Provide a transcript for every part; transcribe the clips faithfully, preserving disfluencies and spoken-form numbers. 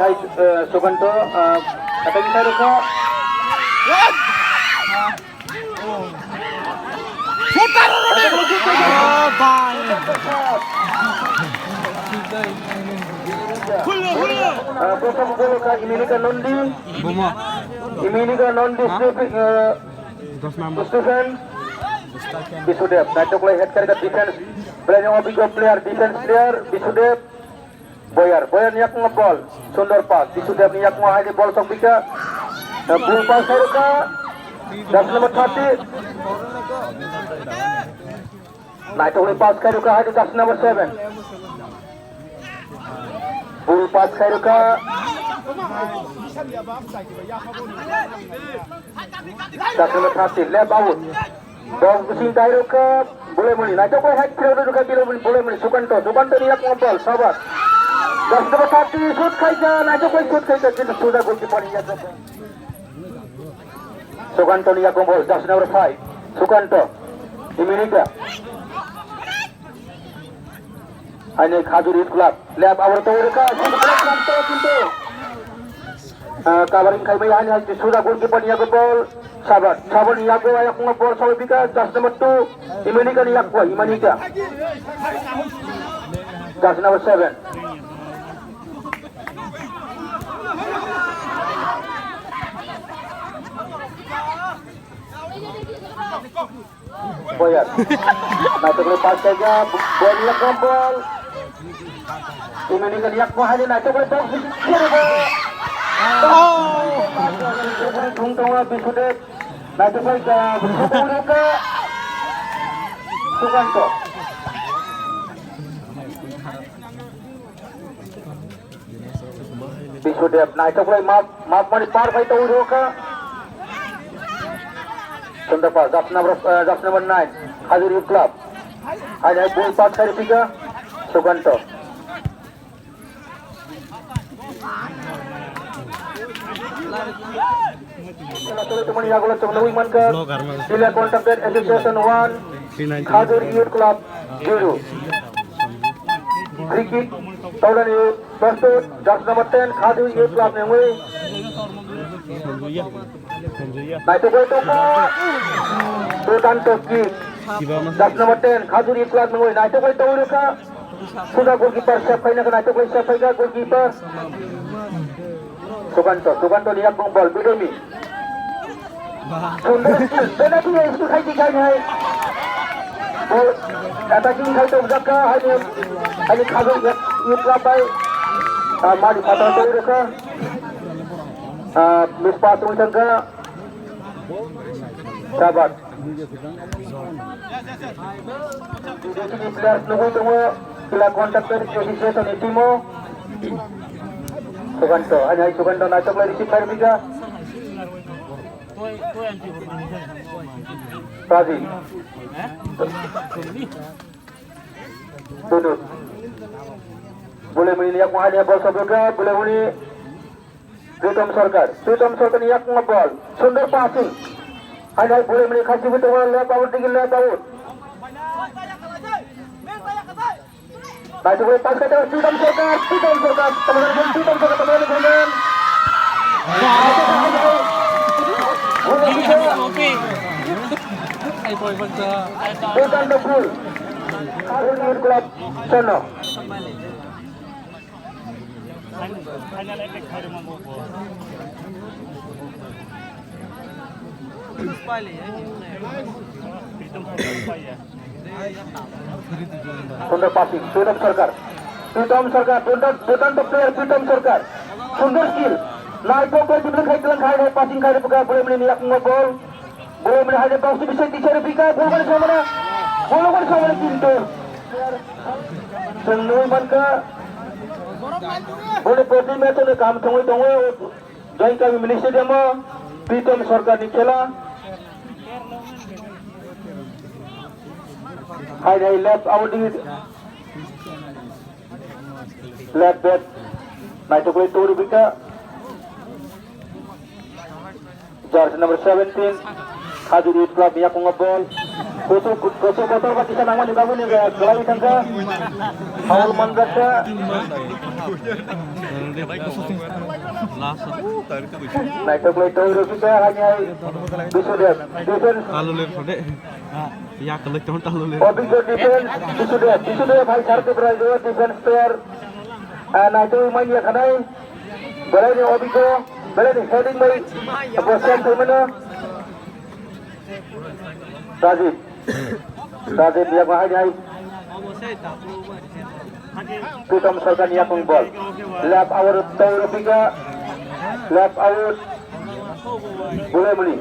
Hai, eh, Sukanto, eh, kata bisa rukha. Eh, prothom gol kha Iminika Nandi. Iminika Nandi, Stephen, eh, Stephen. Bisudev, naitoklai head kha defense. Belai obigyo player, defense player, Bisudev. Boyar, Boyar ni yakung ball. Sundor pass. Bisudev ni yakung hai ni ball sok bika. Bul pass khairokha. Jersey number thirty. Naitokni pass khairokha hai ni jersey number seven. Bul pass khairokha. Jersey number thirty, left out. Bok bising tairokha, Bulemoni. Naitokbai hai thirokha, Bulemoni, Bulemoni, Sukanto. Sukanto ni yakung ball, Sabat. Jersey number thirty, shoot khaija, naitokbai shoot khaija, kintu suda goalkeeper ni yakung. Sukanto ni yakung ball, jersey number five, Sukanto. Iminika. Haini Khajur Youth Club. Left out to reka. Kintu, ah, covering khai bai haini hai suda goalkeeper ni yakung ball. Sabat. Sabat ni yakung, yakung ball sawi bika. Jersey number two. Imanika ni yakung. Imanika. Jersey number seven. Boyar. Naitokni pass khaija, Boyar ni yakung ball. Imani kani yak mohani naitokni ball. Thung tongo Bisudev. Naitokbai ka Bisudev ka. Sukanto. Bisudev, naitokbai map, map mani par bai tongwi rokha. Sundor pass, jersey number, eh, jersey number nine, Khajur Youth Club. Hai, hai, bul pass khai ripika, Sukanto. Tongmani yagulo chwng nugwi mankha. Vlogger man. Sila Contractor Association one, Khajur Youth Club zero. Free kick, Taulan Youth, Pastor, jersey number ten, Khajur Youth Club nungwi. Naitugwi tongkha. Dutanto kick. Jersey number ten, Khajur Youth Club nungwi. Naitugwi tongwi rwkha. Suda goalkeeper save khaina khe naitugwi save khaikha goalkeeper. Sukanto, Sukanto ni yakung ball, Bidemi. Sundor penalty issue khai di khai hai. Ball attacking khai tong jakka, hai ni, hai ni Khajur Youth Club bai. Ah, mari pata tong rwkha. Ah, miss pass tong thangkha. Sabat. Bidemi players nugwi tongo, Sila Contractor Association ni team o. Sukanto, hai hai Sukanto naitugwi receive khai rwkha. Raji. Dudut. Bulemuni ni yakung hai ni ball sabukha, Bulemuni. Pritom Sarkar, Pritom Sarkar ni yakung ball. Sundor passing. Hai hai Bulemuni khasi buto left out digi left out. Naitugwi pass khaijak Pritom Sarkar, Pritom Sarkar, teman-teman, Pritom Sarkar, teman-teman, teman-teman. Bukan betul. Karun Youth Club, sono. Sundor passing, Pritom Sarkar. Pritom Sarkar, Pritom, Pritom the player, Pritom Sarkar. Sundor skill. Naipok bai dribbling khai tlang khai, passing khai, buka, boleh meni yakung ball. Boleh meni hajar box bising di seri pika, bol balik sama na. Bol balik sama na kintu. Sundor mankha. Boleh berarti match ni kam tongwi tongo. Join kami mini stadium o Pritom Sarkar ni khela. Hai hai left out di left back. Naitugwi turi bika. Jersey number seventeen. Khajur Youth Club yakung ball. Kuchuk, kuchuk kotor ba kisa nangmani bagwi ni, eh, kwlaiwi thangkha. Foul manjakha. Naithok lai tong rwkha, hai hai. Bisudev, defense. Talu ler sode. Ya, kwlai tong talu ler. Obisho defense, Bisudev, Bisudev hai sar Tripura raijo defense player. Ah, naithok manya khanai. Belai ni Obisho, belai ni heading bai. Boston thaimano. Rajib. Rajib yakung hai hai. Pritam Sarkar yakung ball. Left out tong rwkha. Left out. Bulemuni.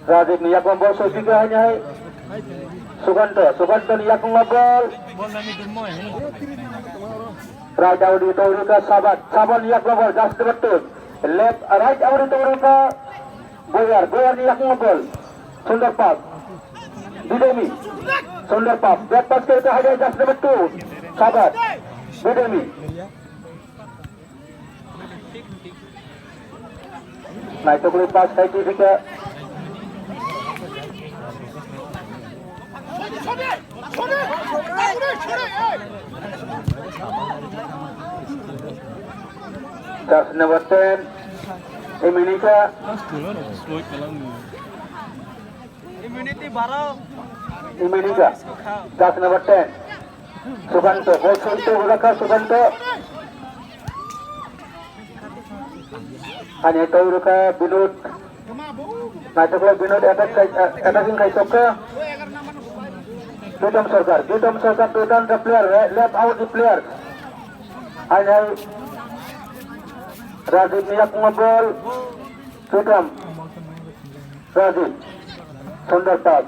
Rajib ni yakung ball soi rwkha hai hai. Sukanto, Sukanto ni yakung ball. Right out di tong rwkha Sabat. Sabat ni yakung ball. Just number two. Left, right out di tong rwkha. Boyar, Boyar ni yakung ball. Sundar pass. Bidemi. Sundar pass. Back pass khe kha hai just number two. Sabat. Bidemi. Naithok lai pass khai twi kha. Jersey number ten, Iminika. Iminika. Jersey number ten. Sukanto. Ball soi twi rwkha Sukanto. Ani twi rwkha Binod. Naithok lai Binod attack khai, attacking khai tongkha. Pritam Sarkar, Pritam Sarkar, Pritam the player, left out the player. Hai hai. Rajib ni yakung ball. Pritam. Rajib. Sundar pass.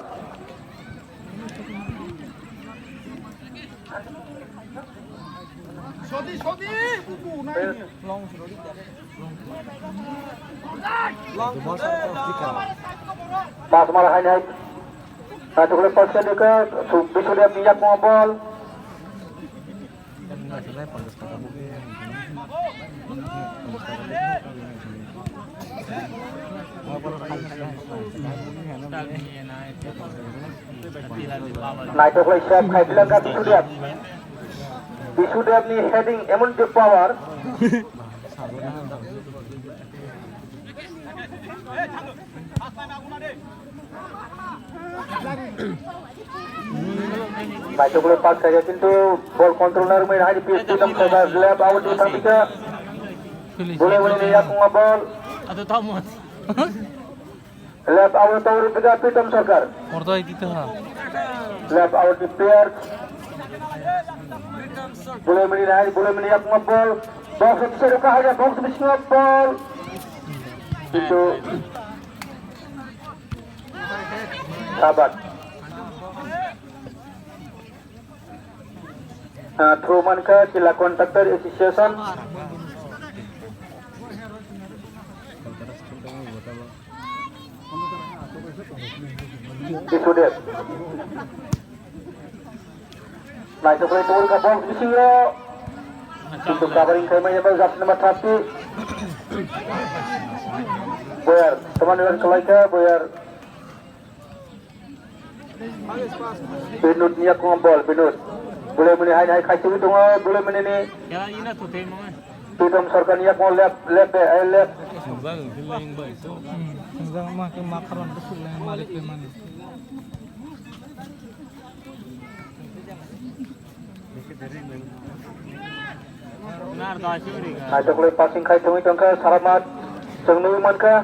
Pas mara hai hai. Naithok lai pas khe dikha, Bisudev ni yakung ball. Naithok lai save khai phlangkha Bisudev. Bisudev ni heading emon je power. Naithok lai pas khaikha kintu ball control narwkmani hai P S P tong khaikha left out di thangpikha. Bole bole ni yakung ball. Ado tamo. Left out tong rwkha Pritam Sarkar. Ordo iti to ha. Left out di player. Bole bole ni hai bole bole ni yakung ball. Box bisingo kha hai box bisingo ball. Kintu Sabat. Ah, throw mankha Kila Contractor Association. Bisudev. Naithok lai tongkha box bisingo. Kintu covering khai maya jersey number thirty. Boyar, teman dengan kelaika, Boyar. Binod ni yakung ball, Binod. Bole bole ni hai hai khai twi tongo, bole bole ni. Pritam Sarkar ni yakung left, left, eh, left. Hmm, swngjak ma khe ma kharon bwswk lai ma rikle mani. Naithok lai passing khai thangwi tongkha, sara mat chwng nugwi mankha.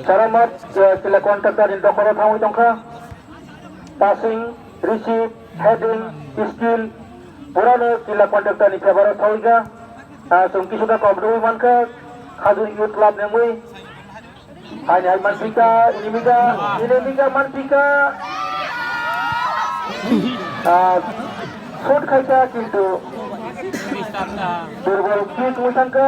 Sara mat, eh, Kila Contractor ni dokhoro thangwi tongkha. Passing, receive, heading, skill, purano Kila Contractor ni favour o thangwi kha. Ah, chwng kisu da kok nugwi mankha, Khajur Youth Club ni wngwi. Hai hai manpika, inimika, inimika manpika. Ah, shot khaika kintu durbol kick mwsangka.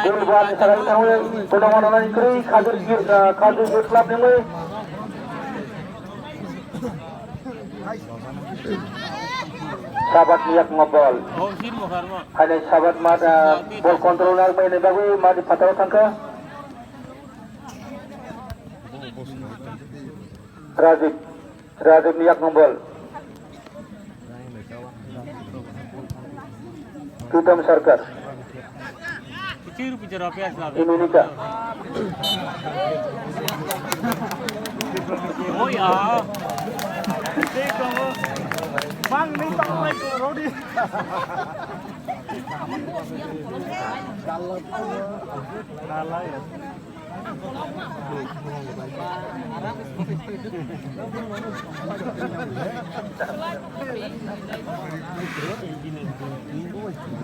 Durbol ni sarai tangwi kono mano nani kwrwi Khajur ki, ah, Khajur Youth Club ni mwi. Sabat ni yakung ball. Hai hai Sabat mat, ah, ball control nang mani bagwi mani phataro thangka. Rajib, Rajib ni yakung bol. Pritam Sarkar. Iminika.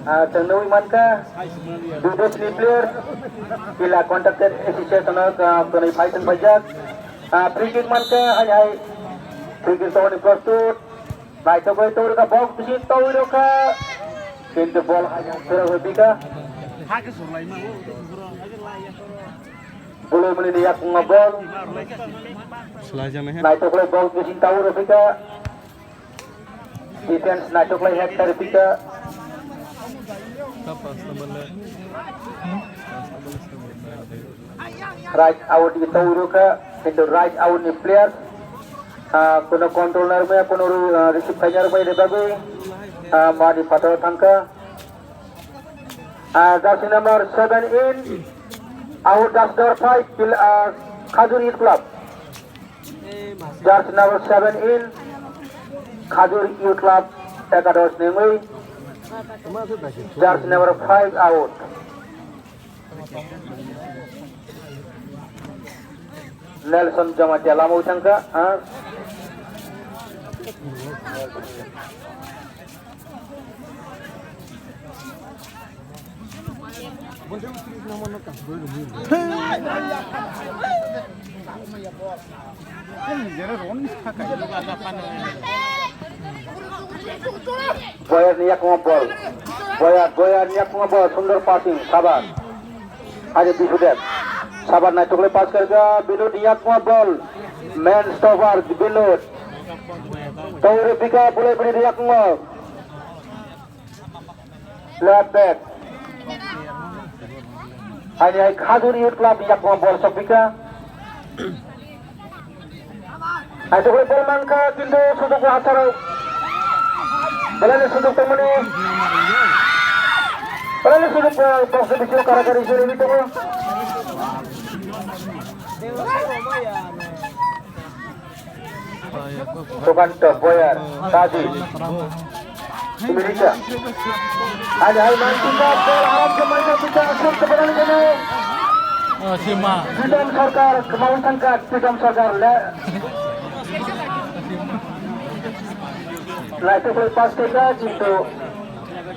Ah, chwng nugwi mankha, Dudesni player, Kila Contractor Association o, ah, kwnwi phaising paijak. Ah, free kick mankha, hai hai. Free kick tongmani prostut. Naithok bai tongwi rwkha, box bising tongwi rwkha. Kintu bol hai hai phero hwpikha. Bwlwi mwnwini yakungma bol. Naithoklai box bising tao rwphikha. Defense naithoklai hack kharwi phikha. Right out ni tao rwkha, kintu right out ni player, ah, kuno control narwkmaya, kuno, ah, receive khainarwkmaya ni bagwi, ah, mani phataro thangkha. Ah, jersey number seven in, out jersey number five, Kil-, ah, Khajur Youth Club. Jersey number seven in, Khajur Youth Club, Ekadosh Nengwi. Jersey number five out. Nelson Jamatia lama thangkha, ah. Boyar ni yakung bol. Boyar, Boyar ni yakung bol. Sundor passing, Sabar. Haji Bisudev. Sabar naithoklai pass kharkha, Binod ni yakung bol. Man stopper, Binod. Tongri pika, pulai pini yakung. Left back. Haini hai Khajur Youth Club yakung bol sokpikha. Hai tokle bol mankha, kintu sujok bo hasaro. Belai ni sujok tongmani. Belai ni sujok, eh, box ni bisingo karakari suri tongo. Sukanto Boyar, Kazi, America. Hai, hai, main tinggal, bol haram ke main tinggal, asal ke berani kene. Oh, si ma. Pritam Sarkar, kemauan sangkat, Pritam Sarkar, le. Lai tu koi pas teka, kintu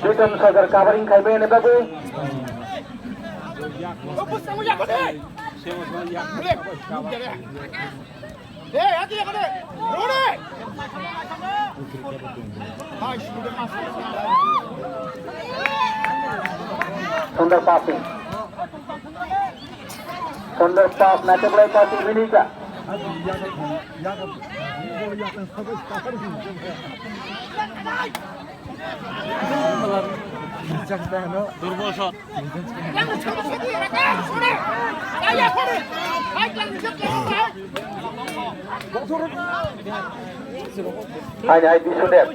Pritam Sarkar covering khai bene babu. Sundor passing. Sundor pass, naithoklai passing, Minika. Durbol shot. Hai, hai, Bisudev.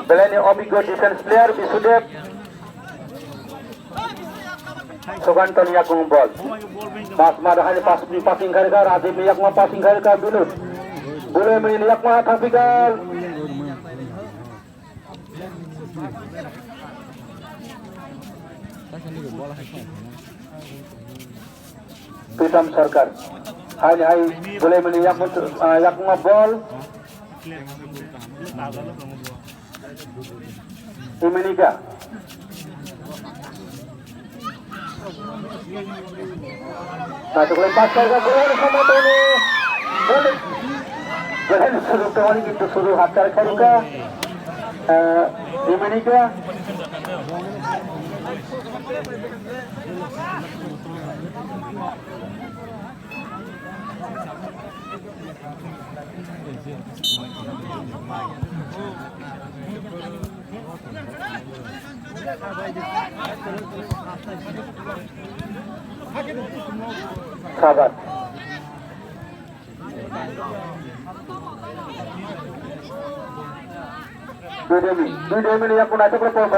Belai ni obiggo defense player Bisudev. Sukanto ni yakung bol. Pass mar, hai pass, passing kharkha, Rajiv ni yakung passing kharkha, Binod. Bwlwi mwnwini yakung thangpikha. Pritam Sarkar. Hai, hai, bwlwi mwnwini yakung, ah, yakung bol. Iminika. Naithoklai pass kharkha, bwlwi samantoni. Bwlwi. Bwlwi sujok tongmani kintu sujok hathar kharkha. Eh, Iminika. Sabar. Dui demi, dui demi ni yakung naithok le pom,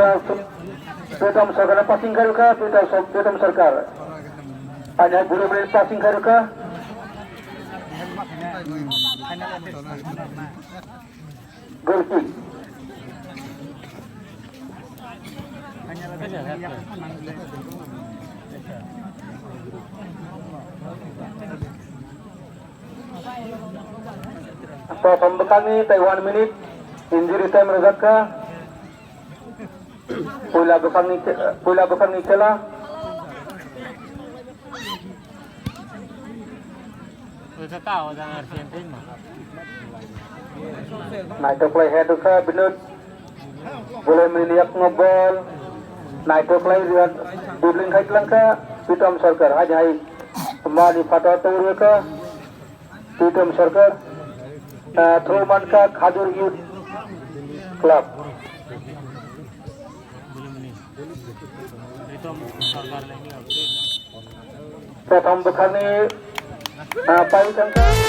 Pritom Sarkar passing khairokha, Pritom Sar-, Pritom Sarkar. Ani hai bulu bulu passing khairokha. Golki. Prothom bwkhakni tei one minute injury time rwjak kha. Puila bwkhakni, puila bwkhakni khela. Naithok khlai head wngkha Binod. Bolai mini yakno ball. Naithok khlai dribbling khai tlangkha Pritom Sarkar. Hai hai mani phatar tong rwkha Pritom Sarkar. Ah, throw mankha Khajur Youth Club. Prothom bwkhakni, ah, pai thangkha.